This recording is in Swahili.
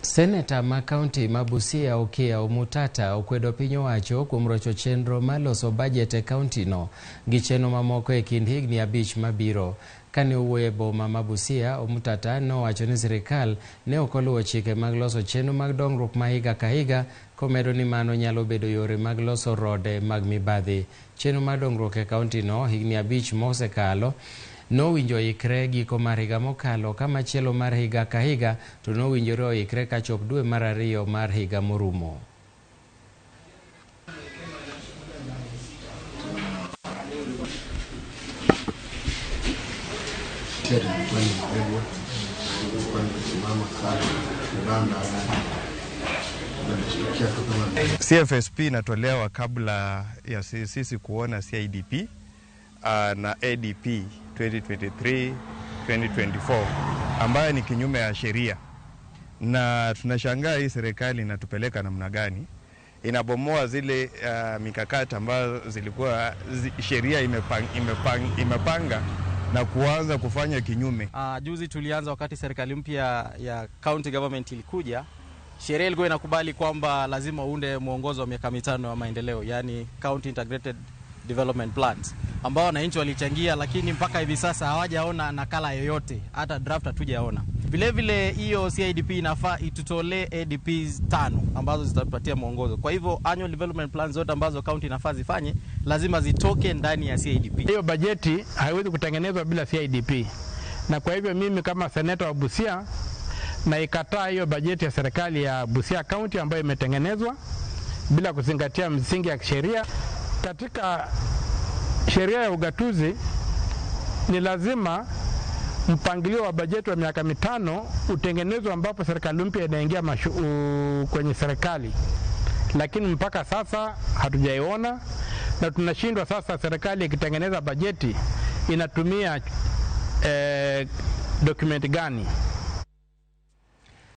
Seneta ma kaunti ma Busia Okiya Omutata okwedo piny owacho kuom rocho chenro mar loso bajet e kaunti no gi chenro mamoko e kind higni 5 mabiro. Kane owuoyo e boma ma Busia, Omutata nowacho ni sirikal ne ok oluwo chike mag loso chenro mag dongruok ma higa ka higa, komedo ni mano nyalo bedo yore mag loso rode mag mibadhi. Chenro mar dongruok e kaunti no higni 5 mosekalo nowinjo oikre giko mar higa mokalo, ka machielo mar higa ka higa to nowinjore oikre kachop dwe mar 2 mar higa morumo. CFSP inatolewa kabla ya sisi kuona CIDP na ADP 2023 2024 ambayo ni kinyume ya sheria, na tunashangaa hii serikali inatupeleka namna gani? Inabomoa zile mikakati ambazo zilikuwa sheria imepanga na kuanza kufanya kinyume. Juzi tulianza wakati serikali mpya ya county government ilikuja, sheria ilikuwa inakubali kwamba lazima uunde mwongozo wa miaka 5 wa maendeleo, yani County Integrated Development Plans, ambao wananchi walichangia, lakini mpaka hivi sasa hawajaona nakala yoyote, hata draft hatujaona. Vile vile hiyo CIDP inafaa itutolee ADPs 5 ambazo zitatupatia mwongozo. Kwa hivyo annual development plans zote ambazo county inafaa zifanye lazima zitoke ndani ya CIDP. Hiyo bajeti haiwezi kutengenezwa bila CIDP. Na kwa hivyo mimi kama seneta wa Busia naikataa hiyo bajeti ya serikali ya Busia County ambayo imetengenezwa bila kuzingatia msingi ya sheria. Katika sheria ya ugatuzi ni lazima mpangilio wa bajeti wa miaka 5 utengenezwe ambapo serikali mpya inaingia kwenye serikali, lakini mpaka sasa hatujaiona, na tunashindwa sasa. Serikali ikitengeneza bajeti inatumia document gani?